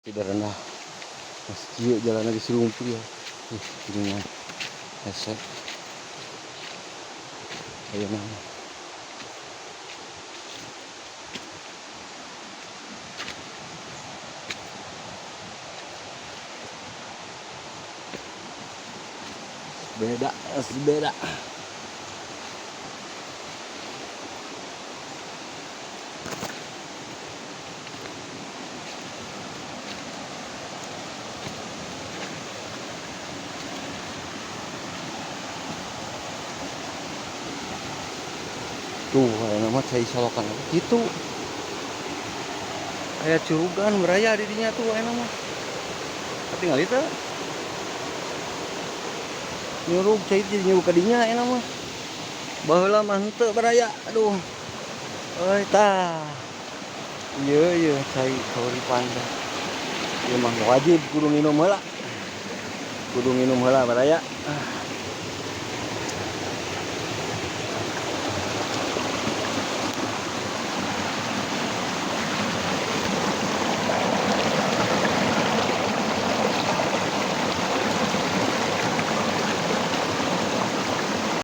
Tidak rendah. Mas kieu jalan lagi sirumpul ya. Ih, gini hese. Ayo nama. Beda, beda. Tuh, aya nama cai solokan apa gitu. Aya curugan beraya di dinya tuh aya nama. Tinggal itu. Nyurug cai jadi nyurug ka dinya aya nama. Baheula mah henteu baraya. Aduh. Euy tah. Ieu ieu cai kauripan teh. Ieu mah wajib kudu nginum heula. Kudu nginum heula baraya. Ah.